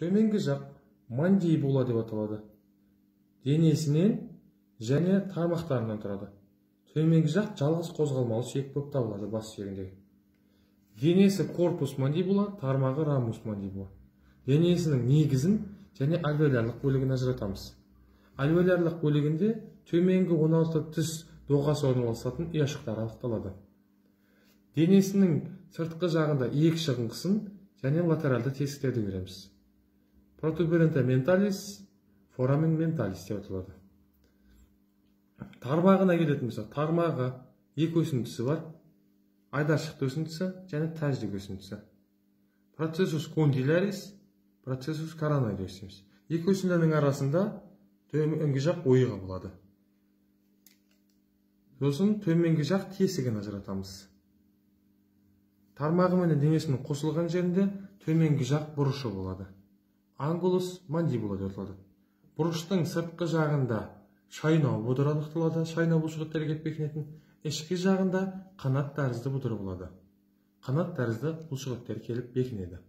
Төменгі жақ мандибула деп аталады. Денесінен және тармақтарынан тұрады. Төменгі жақ жалғыз қозғалмалы сүйек болып табылады бас сүйегіндегі. Денесі корпус мандибула, тармағы рамус мандибула. Денесінің негізін және альвеолярлық бөлігін ажыратамыз. Альвеолярлық бөлігінде төменгі 16 тіс доғасы орналасатын ұяшықтар анықталады. Денесінің сыртқы жағында иек шығыңқысын және латералды тесіктерді көреміз. Протуберанта менталис, форамен менталис деп аталады. Тармағына келетін болсақ, тармағы екі өсіндісі бар. Айдаршықты өсіндісі және тәждік өсіндісі. Процессус кондилярис, процессус караноидеус дейміз. Екі өсіндінің арасында төменгі жақ ойығы болады. Сосын төменгі жақ тесігін ажыратамыз. Тармағы менен денесінің қосылған жерінде төменгі жақ бұрышы болады. Ангулус мандибула деп аталады. Бұрыштың сыртқы жағында шайнау бұдыры анықталады, шайнау бұлшықеттері келіп бекінетін. Ішкі жағында қанат тәрізді бұдыры болады. Қанат тәрізді бұлшықеттер келіп бекінеді.